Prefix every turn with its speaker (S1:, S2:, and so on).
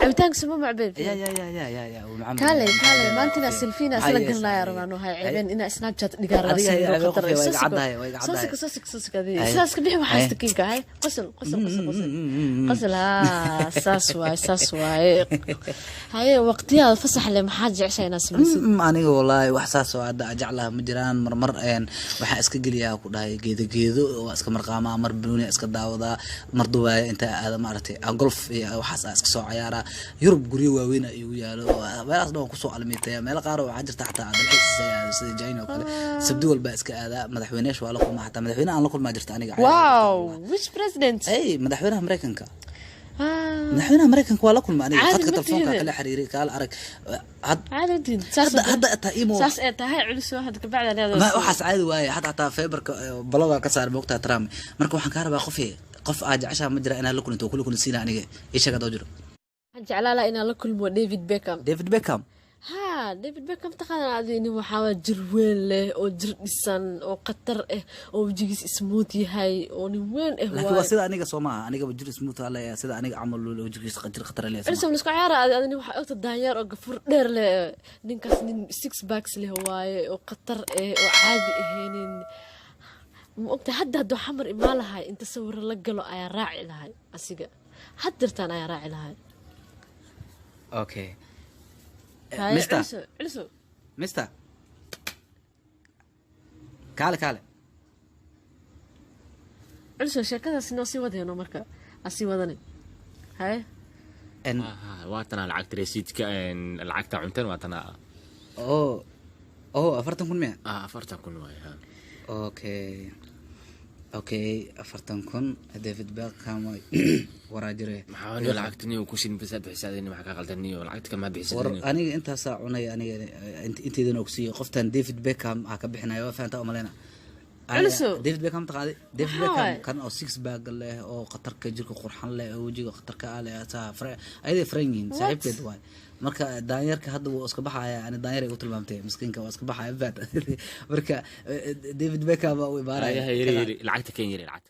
S1: Cabitaanka suma macbeen.
S2: Ya, wuu macaan.
S1: Kaalay,
S2: badan.
S1: Kaalay, maanta inaa selfie isla
S2: Maxaa
S1: galnaya
S2: yeesay?
S1: rabaan, waxay ceebeen inaa Snapchat dhigaa rabaa.
S2: Adiga
S1: Sawiro
S2: ayaa
S1: khatar.
S2: qofka way
S1: Soo
S2: iga
S1: siko,
S2: caddahay, way iga
S1: soo
S2: caddahay.
S1: siko, soo siko, soo siko adiga.
S2: Hay.
S1: Sidaas ka bixi waxaa
S2: Hay.
S1: stakiinka hay. Qosol, qosol, qosol, qosol, qosol. Haa, saas waaye, saas waaye. Haye, waqtiyaada fasax leh maxaad jeceshahay inaad samaysid?
S2: Aniga wallaahi wax saas oo hadda jeclaha ma jiraan. Marmar waxaan iska geliyaa ku dhahay geedo geedo, waa iska marqaamaa, mar banooni iska daawadaa, mar Dubaaya intaa aada maaragtay aan golf iyo waxaas aan iska soo cayaaraa. Yurub guryo waaweyn aa igu yaalo oo meelahaas dhan waan kusoo almiitaya. Meelo qaar oo waxaa jirta xataa dalxiis isaga aado, sida China oo kale. Sabdi walba iska aadaa. Madaxweyneyaasha waa la kulmaa, xataa madaxweyne aan la kulmaa jirta aniga.
S1: Wow, which president?
S2: Ay, madaxweynaha Mareykanka.
S1: Ah.
S2: Madaxweynaha Mareykanka waa la kulma aniga.
S1: Caadi
S2: khadka
S1: ma
S2: telefoonka
S1: tihide?
S2: kala xiriiray, kaala arag had.
S1: Caadi ma tihin saas.
S2: Hadda taa imo.
S1: Saas ee tahay, culus hadda kabacdi aniga.
S2: Ma waxaas caadi waaye. Hadda xataa Viberka balada ka saar moogtaa Trump. Marka waxaan kaa rabaa, qof aad jeceshaha ma jira inaad la kulanto? Kula kulansiina aniga, ii sheeg hadoo jiro.
S1: Waxaan jeclaa lahaa inaan la kulmo David Beckham.
S2: David Beckham?
S1: Ha, David Beckham. Taqaana adi? Nin waxaa waa jir weyn leh oo jir dhisan oo khatar ah oo wejigiis smooth yahay oo nin weyn ah.
S2: Laakiin waa
S1: waaye.
S2: sida aniga soo maaha? Anigaba jir smooth aa leeyahay, sida aniga camal oo jirkiisa jir khatar leeyahay.
S1: Culus la isku ciyaara. Adi adi nin waxaa ogta daanyeer oo gafur dheer leh. Ninkaas nin six packs leh waaye oo khatar ah oo caadi ahaynin, ma ogta? Hadda hadduu Xamar imaan lahay, inta sawiro la galo ayaa raaci lahay asiga. Had jirtaan ayaa raaci lahay.
S2: Okay.
S1: Haye,
S2: Mister.
S1: Culuso, culuso.
S2: Mister, kaale, kaale.
S1: Culuso, sheekadaas noo sii wadeeno marka asii wadane. Haye.
S3: Waa tanaa lacagta resiidka, lacagta cuntan waa tanaa.
S2: Oh, 40,000 miya?
S3: Ah, 40,000 waay, ha.
S2: Okay, 40,000. David Beckham waraa jire.
S3: Maxaa niyo lacagta niyo kushin basa bixisaadeen? Maxaa ka qaldan niyo? Lacagta kama
S2: War
S3: bixisadeen.
S2: Aniga intaasaa cunay aniga, intaydan ogsiiyo qoftan David Beckham aa ka bixinaya, waa fahantaa umaleyna.
S1: Culusow.
S2: David Beckham taqaaday? David
S1: Maxaa
S2: Beckham.
S1: waaye?
S2: Kan oo six pack leh oo khatarka jirka qurxan leh oo wejiga khatarka ah leh, saa ayaday furan yihiin.
S1: What?
S2: Saaxiibkeed waay. Marka daanyarka hadda wuu iska baxaya. Ani daanyar ay u tilmaamtay, miskiinka waa iska baxaya baad. Marka David Beckham baa u imaanaya.
S3: Yeri, yeri, lacagta ken, yeri lacagta.